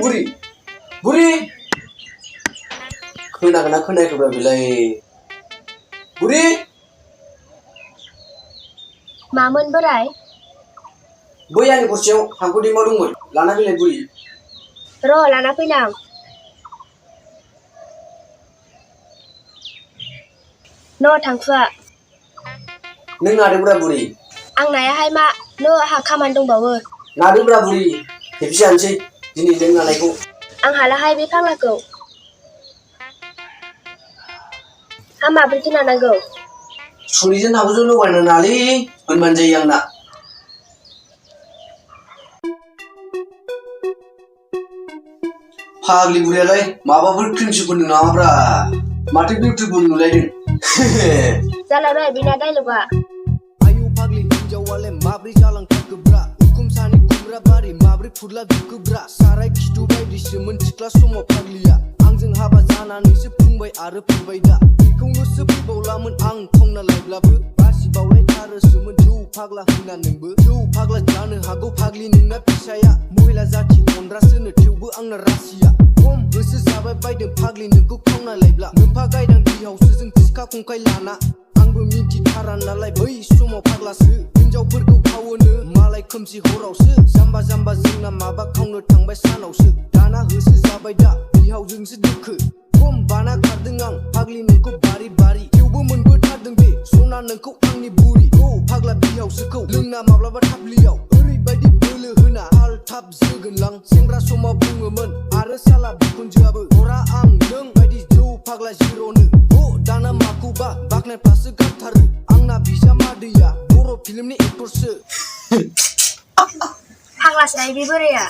बुरि बुरि खोनागोना खोनायाखैब्रा बेलाय बुरि मामोन बोराय बै आंनि गरसेयाव हांखो दैमा दंमोन लाना फैलाय बुरि र' लाना फैनां न' थांखुआ नों नादोब्रा बुरि आं नायाहाय मा न' आंहा खामानि दंबावो नादोब्रा बुरि खेबसे जानोसै दिनै नों नानायखौ आं हालाहाय बे फाग्लाखौ हा माब्रैथो नानांगौ सुनैजों नाखौजों लगायना नालै होनबानो जायो आंना फाग्लि बुरियालाय माबाफोर क्रिमसो फोनदों नामाब्रा माथो बिउटिफुल नुलायदों जालायबाय बिना डायलगा आयु फाग्लि हिनजावालाय माब्रै जालांथारखोब्रा उखुम सानि खुब्रा बारि माब्रै फुरला जोबखोब्रा साराय खिथु बायदिसोमोन सिख्ला समाव फाग्लिया आंजों हाबा जानानैसो फुंबाय आरो फैबाय दा बेखौनोसो फैबावलामोन आं खावना लायब्लाबो बासिबावलायथारोसोमोन जौ फाग्ला होनना नोंबो जौ फाग्ला जानो हागौ फाग्लि नोंना फिसाया महिला जाथि अनद्रासोनो थेवबो आंना रासिया खम होसो जाबाय बायदों फाग्लि नोंखौ खावना लायब्ला नोमफा गायदां बिहावसो जों सिखा खंखाय लाना आंबो मिथिथारा नालाय बै समाव फाग्लासो हिनजावफोरखौ खावोनो मालाय खोमसि हरावसो जाम्बा जाम्बा जोंना माबा खावनो थांबाय सानावसो दाना होसो जाबाय दा बिहावजोंसो दोखो खम बाना खारदों आं फाग्लि नोंखौ बारि बारि थेवबो मोनबोथारदों बे सना नोंखौ आंनि बुरि औ फाग्ला बिहावसोखौ लोंना माब्लाबा थाब्लियाव ओरैबायदि बोलो होना हाल थाब जोगोनलां सेंग्रा समाव बुङोमोन आरो साला बिखुनजोआबो हरा आं नों बायदि जौ फाग्ला जिर'नो दाना माखौबा बाख्नायफ्रासो गारथारो आंना बिजामादैया बर' फिल्मनि एक्टरसो फाग्लासो बे बोराया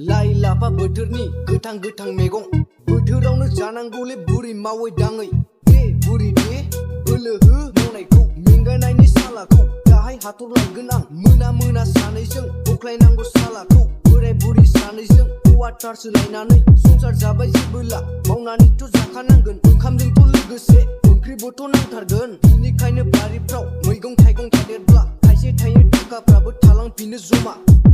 लाइ लाफा बोथोरनि गोथां गोथां मैगं बोथोरावनो जानांगौले बुरि मावै दाङै दे बुरि दे बोलो हो मावनायखौ मेंगानायनि सालाखौ दाहाय हाथर लायगोन आं मोना मोना सानैजों बोख्लायनांगौ सालाखौ बोराय बुरि सानैजों वाटारसो लायनानै संसार जाबाय जेबोला मावनानैथ' जाखानांगोन ओंखामजोंथ' लोगोसे ओंख्रिबोथ' नांथारगोन बेनिखायनो बारिफ्राव मैगं थाइगं थादेरब्ला थाइसे थाइनै थाखाफ्राबो थालांफिनो जमा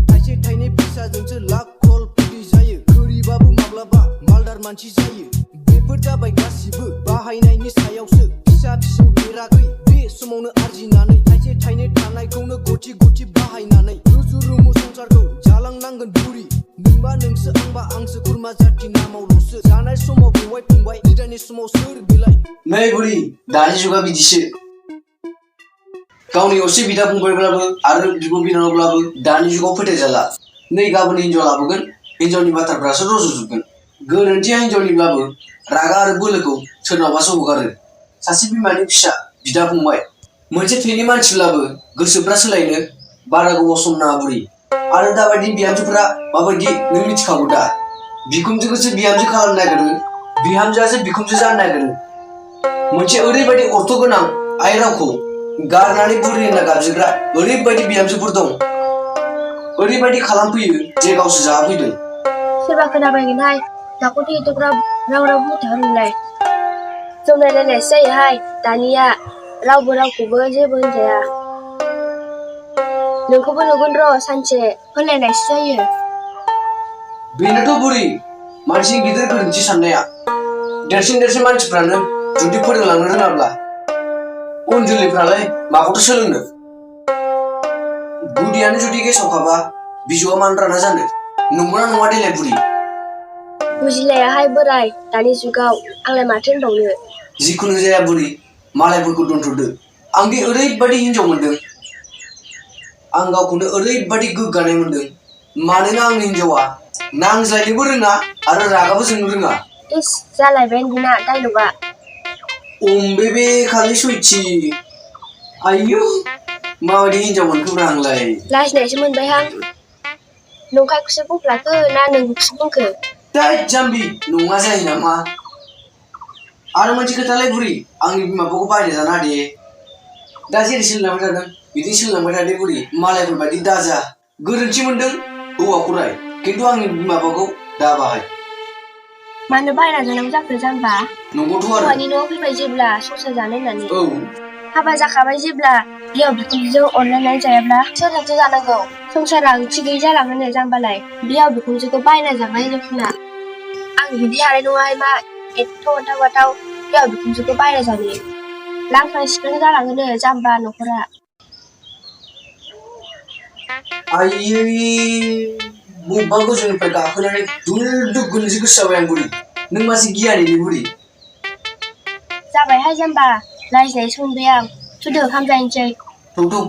थाइसे थाइनै फैसाजोंसो लाख कलपुरि जायो गोरिबाबो माब्लाबा मालदार मानसि जायो बेफोर जाबाय गासिबो बाहायनायनि सायावसो फिसा फिसौ देराखै बे समावनो आरजिनानै थाइसे थाइनै थानायखौनो गथि गथि बाहायनानै रुजु रुमु संसारखौ जालांनांगोन बुरि नोंबा नोंसो आंबा आंसो खुरमा जाथि नामावल'सो जानाय समाव बेवाय फंबाय बिदानि समाव सोर बिलाय नै बुरि दानि जुगा बिदिसो गावनि असे बिदा फंबायब्लाबो आरो बिब' बिनानावब्लाबो दानि जुगाव फोथायजाला नै गाबोन हिनजाव लाबोगोन हिनजावनि बाथ्राफ्रासो रज'जोबगोन गोरोन्थिया हिनजावनिब्लाबो रागा आरो बोलोखौ सोरनावबासो हगारो सासे बिमानि फिसा बिदा फंबाय मोनसे थैनि मानसिब्लाबो गोसोफ्रा सोलायनो बारा गोबाव सम नाङा बुरि आरो दाबायदि बिहामजोफ्रा माबायदि नों मिथिखागौ दा बिखुनजोखौसो बिहामजो खालामनो नागिरो बिहामजोआसो बिखुनजो जानो नागिरो मोनसे ओरैबायदि अर्थ गोनां आइ रावखौ गारनानै बुरि होनना गाबज्रिग्रा ओरैबायदि बिहामजोफोर दं ओरैबायदि खालामफैयो जे गावसो जाफैदों सोरबा खोनाबायगोनहाय माखौथो एथ'ग्राब राव राव बुंथारोलाय जमलायलायनायसो जायोहाय दानिया रावबो रावखौबो जेबो होनजाया नोंखौबो नुगोन र' सानसे होनलायनायसो जायो बेनोथ' बुरि मानसिनि गिदिर गोरोन्थि साननाया देरसिन मानसिफ्रानो जुदि फोरोंलांनो रोङाब्ला उन जोलैफ्रालाय माखौथो सोलोंनो गुदियानो जुदि गेसावखाबा बिजौआ मानो राना जानो नंगौना नङा देलाय बुरि बुजिलायाहाय बोराय दानि जुगाव आंलाय माथो होनबावनो जिखुनु जाया बुरि मालायफोरखौ दोनथ'दो आंदि ओरैबायदि हिनजाव मोनदों आं गावखौनो ओरैबायदि गोग्गानाय मोनदों मानोना आंनि हिनजावा नांज्लायनोबो रोङा आरो रागाबो जोंनो रोङा इस जालायबाय बिना डायलगा अम्बेबे खालि सयथि आयौ माबायदि हिनजाव मोनखोब्रा आंलाय लाजिनायसो मोनबायहां नंखायखौसो बुंफ्लाखो ना नोंखौसो बुंखो थैद जाम्बि नङा जायो नामा आरो मोनसे खोथालाय बुरि आंनि बिमाखौ बायनो जाना दे दा जेरै सोलिलांबाय थादों बिदिनो सोलिलांबाय थादे बुरि मालायफोरबायदि दाजा गोरोन्थि मोनदों हौवाखौराय खिन्थु आंनि बिमाखौ दा बाहाय मानो बायना जानांगौ जाखो जाम्बा नंगौथ' आरो हौवानि न'आव फैबाय जेब्ला संसार जानो होननानै औ हाबा जाखाबाय जेब्ला बिहाव बिखुनजोजों अनलायनानै जायाब्ला सोरजोंथो जानांगौ संसारा ओंथि गैयि जालाङोनो जाम्बालाय बिहाव बिखुनजोखौ बायना जाग्रा हिनजावफोरना आं बिदि हानाय नङाहाय मा एथ' अन्थाव बाथाव बिहाव बिखुनजोखौ बायना जानो लांखां सिखां जालाङोनो जाम्बा न'खरा आयै बबेबा गोजौनिफ्राय गाखोनानै दुल दुल गोलैनोसो गोसो जाबाय आं बुरि नों मासे गियानिनि बुरि जाबायहाय जाम्बा रायज्लायनोसो मोनबाय आं थुदो ओंखाम जाहैनोसै थौ